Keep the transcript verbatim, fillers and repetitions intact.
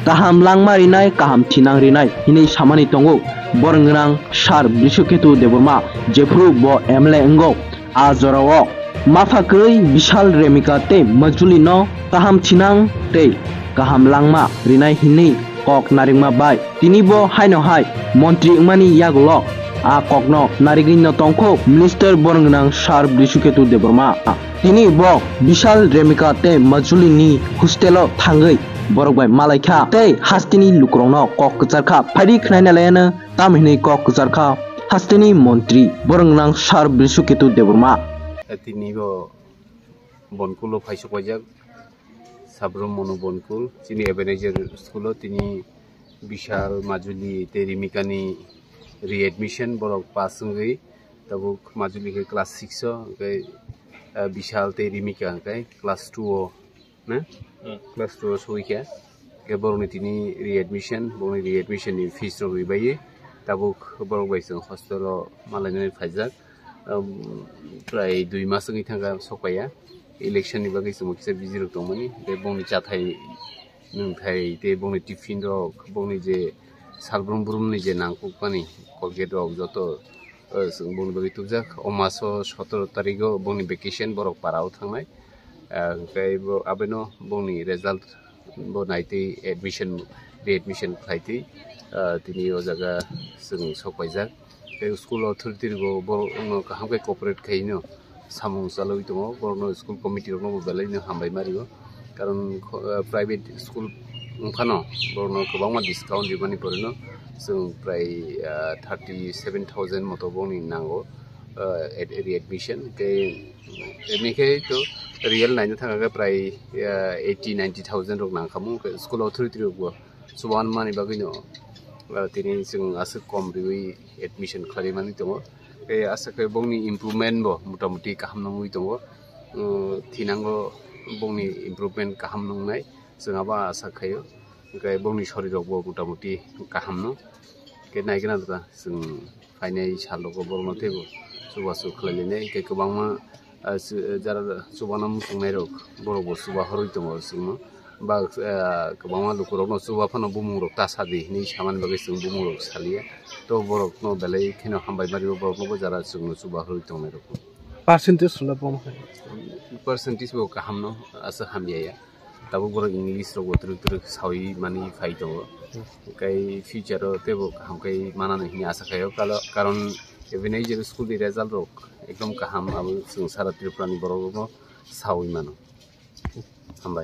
kaham langma rinai, kaham thinang rinai hinwi samani tongo borok gwnang Sir Brishoketu Debbarma, jephuru bo M L A wngo. A jorao mapha kwrwi Bishal Remika tei Majuli no kaham thinang tei kaham langma rinai hinwi kok narikma bai tini bo haino hai montri wngmani yagulo a kokno narigwi no tongkho Minister borok gwnang Sir Brishoketu Debbarma. Tini bo Bishal Remika tei Majuli ni hostel o thangwi borok bai malaikha tei hasteni lukurokno kok kwcharkha. Phaidi khnaina layano tamo hinwi kok kwcharkha hasteni montri borok gwnang Sir Brishoketu Debbarma. Tini bo Bonkul o phaisok paijak, Sabrum Monu Bonkul, chini Ebenezer school o tini Bishal, Majuli tei Remika ni readmission, borok pass wngwi tabuk Majuli khe class six o, hwnkhe, ah, Bishal tei Remika hwnkhe class two o, na? Hmm. Class two o sogwi khe. Hwnkhe borokni tini readmission, borokni readmission ni fees rok rwbaiwi tabuk borok bai chwng hostel o malainani phaijak. Um, prai dui mas wngwi thangkha sokpaiya. Election ni bagwi chwng kisa busy rok tongmani. Tei bongni chathai nwngthai tei bongni tiffin rok, bongni je salbrum brumni je nangkukmani Colgate rok joto, uh, chwng bongni bagwi tubjak. O maso sotoro tarigo bongni vacation borok para o thangnai. Uh, hwnkhe bo, abono bongni result bo naitwi admission, readmission khlaitwi, ah, tini o jaga chwng sokpaijak. Tei school authority rokbo borokno kaham khe cooperate khaino samung chalwi tongo, borokno school committee rokno bo belai no hambai ma rio. Karon kho-, ah, private school wngphano borokno kwbangma discount rimani porino chwng prai, ah, thirty seven thousand moto bongni nango, ah, ad-, readmission. Tei Emi khe to real naina thangkha khe prai, ah, eighty ninety thousand rok nangkhamu, hwnkhe school authority rokbo chubanmani bagwino, ah, tini chwng aswk kom riwi admission khlaiwi manwi tongo. Tei aswk khe bongni improvement bo motamuti kaham nungwi tongo. Umm, thinango bongni improvement kaham nungnai, chwng abo asa khaio. Hwnkhe bongni sorirokbo motamuti kaham no. Khe naigwna da chwng phainai salogo borokno teibo chubachu khlai lainai, hwnkhe kwbangma, ah, chu-, jara chubana muchungnai rok, borokbo chuba horwi tongo chwngno. Ba, ah, kwbangma lukurokno chuba phano bumung rok ta sadi hinwi samani bagwi chwng bumung rok saliya. To borokno belai kheno hambai ma rio, boroknobo jara chwngno chuba horwi tongnai rokno. Percentage rwna bono hai? Percentage bo kaham no, asa hamya ya. Tabuk borok English rok bo twrwk twrwk sawi mani phai tongo. Hwnkhe future o teibo kaham khe manani hwnwi asa khaio. Kalo-, karon Ebenezer school ni result rok ekdom kaham, abo chwng sara Tripura ni borok rokno sawi mano. Hambai.